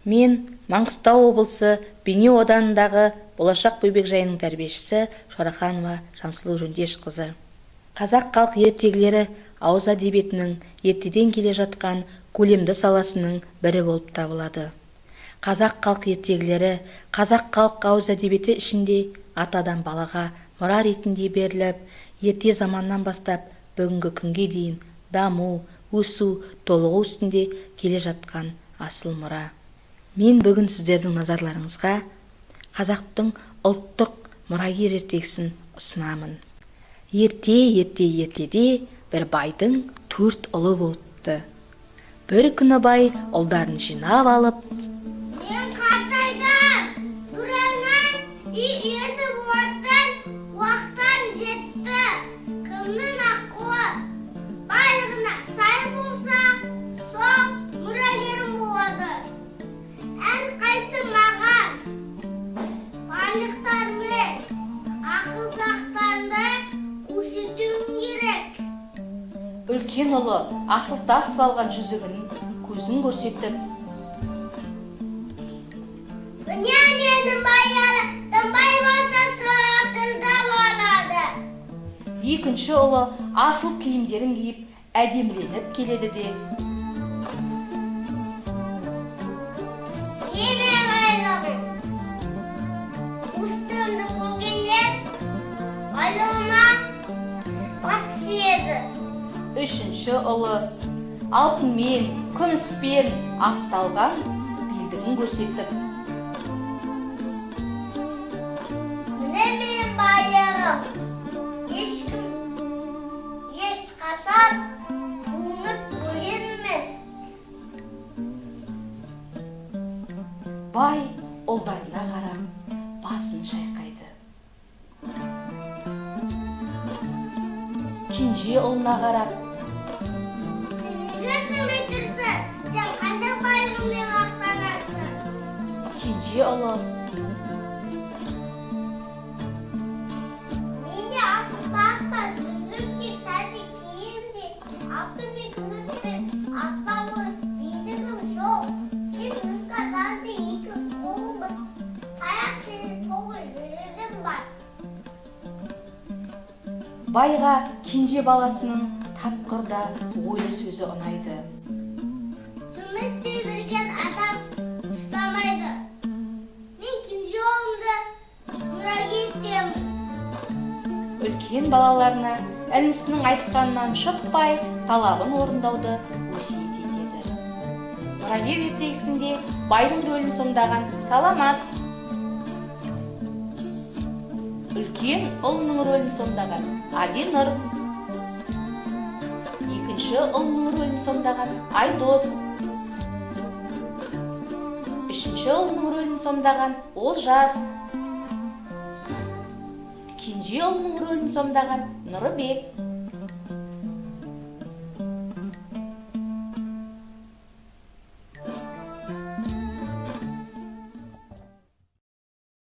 Мен Маңғыстау облысы Бейнеу ауданындағы Болашақ бөбекжайының тәрбиешісі Шораханова Жансұлу Жөндешқызы. Қазақ халық ертегілері ауыз әдебиетінің ертеден келе жатқан көлемді саласының бірі болып табылады. Қазақ халық ертегілері қазақ халық ауыз әдебиеті ішінде атадан балаға мұра ретінде беріліп, ерте заманнан бастап бүгінгі күнге дейін даму, өсу, толығу үстінде келе жатқан асыл мұра. Мен бүгін сіздердің назарларыңызға қазақтың ұлттық мұрагер ертегісін ұсынамын. Ерте, ерте, ертеде бір байдың 4 ұлы болыпты. Бір күні бай ұлдарын жинап алып, Мен қартайдым, біреуінің үй иесі болатын уақытым жетті. Кімнің ақылы байлығына сай болса, сол мұрагерім болады. Әрқайсысы маған байлықтармен ақылдақтарымды көрсетуім керек. Үлкен ұлы асыл тас салған жүзігін көзін көрсетіп, Міне менің байлығым, бай болса сатылда болады. Екінші ұлы асыл киімдерін киіп, әдеміленіп келеді де, Неме байлығым? Үстімді көргенде байлығыма бас иеді. Үшінші ұлы алтынмен, күміспен апталған белдігін көрсетіп, Міне менің байлығым. Ешкім ешқашан буынып көрген емес. Бай ұлдарына қарап басын шайқайды. Кенже ұлына қарап, Сен неге үндемей тұрсың? Сен қандай байлығыңмен мақтанасың? Кенже ұлы, Менде асыл тас бар, жүзік те, сәнді киім де, алтын мен күміспен атталған белдігім жоқ. Тек мұзға екі қолым бар, таяқ және тоғыз жүрегім бар. Байға кенже баласының тапқыр да ойлы сөзі ұнайды. Жұмыс істей білген адам ұстамайды. Мен кенже ұлымды мұрагер етемін. Үлкен балаларына інісінің айтқанынан шықпай, талабын орындауды өсиет етеді. Мұрагер ертегісінде байдың рөлін сомдаған Саламат, үлкен ұлының рөлін сомдаған Адинұр, екінші ұлының рөлін сомдаған Айдос, үшінші ұлының рөлін сомдаған Олжас, кенже ұлының рөлін сомдаған Нұрыбек.